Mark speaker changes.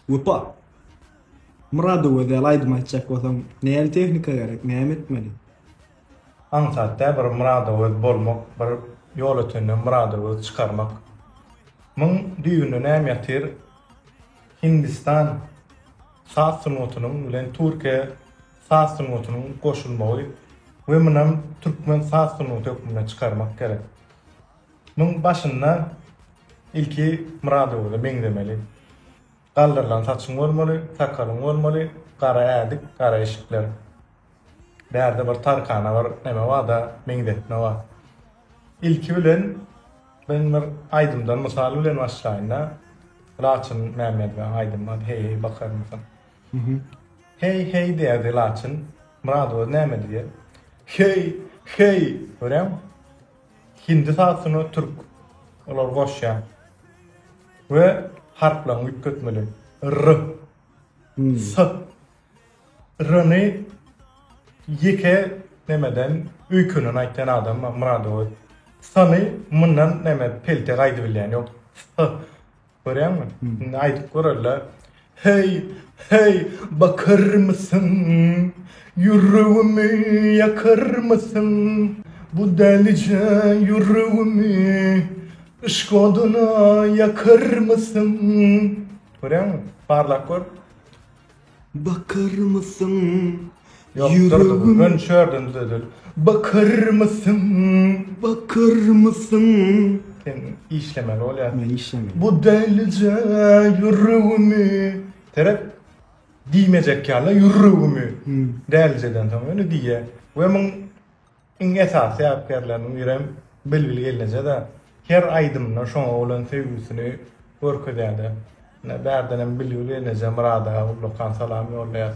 Speaker 1: Wepa. Myrada Gözel aýdym aýtjak bolsaň näli tehnika gerek, näme etmeli?
Speaker 2: Aňsat däl bir Myradöwez bolmak, bir Ýolötenden Myradöwez çykarmak. Muň düýbünde näme ýatyr? Hindistan saz sungatynyň bilen Türkiýe saz sungatynyň goşulmagy we munam türkmen saz sungaty hökmünde çykarmak gerek. Muň başynda ilki Myradöweze meňzemeli. Galdyrylan saçyň bolmaly, sakalyň bolmaly, gara ädik, gara eşikler. Bärde bir tarkana bir neme barda meňzetme bar. Ilki bilen men bir aýdymdan mysal bilen başlaýynda. Laçyn Mämmedowyň aýdymy bar, Heý heý bakarmysyň. Heý heý diýerdi Laçyn. Myradowa näme diýer? Heý heý görýäňmi? Hindi sazyny türk olar goşýar. We harplaryny üýtgetmeli. R. S. R-ny ýeke nemeden öýkenen aýtýan adam bar Myradowy. S-ny mundan neme pelte gaýdybilýän ýok. S. Görýäňmi? Indi aýdyp görelle. Heý, heý, bakarmysyň? Ýüregimi ýakarmysyň? Bu dälije ýüregimi yşk oduna ýakarmysyň? Görýäňmi? Barlap gör.
Speaker 1: Bakarmysyň
Speaker 2: Ýok, dur, dur, göni şu ýerden düzedeli. Bakarmysyň?
Speaker 1: Bakarmysyň?
Speaker 2: Sen işlemeli bolýar.
Speaker 1: Men işlemeli.
Speaker 2: Bu dälije ýüregimi. Seret, diýmejek ýaly ýüregimi. Dälijeden soň ýöne diýýär. We muň Iň esasy sebäpkärleriniň birem Bilbil gelneje-de. Her aýdymynda şoňa bolan söýgüsini görkezýärdi. Ine bärdenem Bilbil gelneje Myradaga ullakan salam ýollaýas.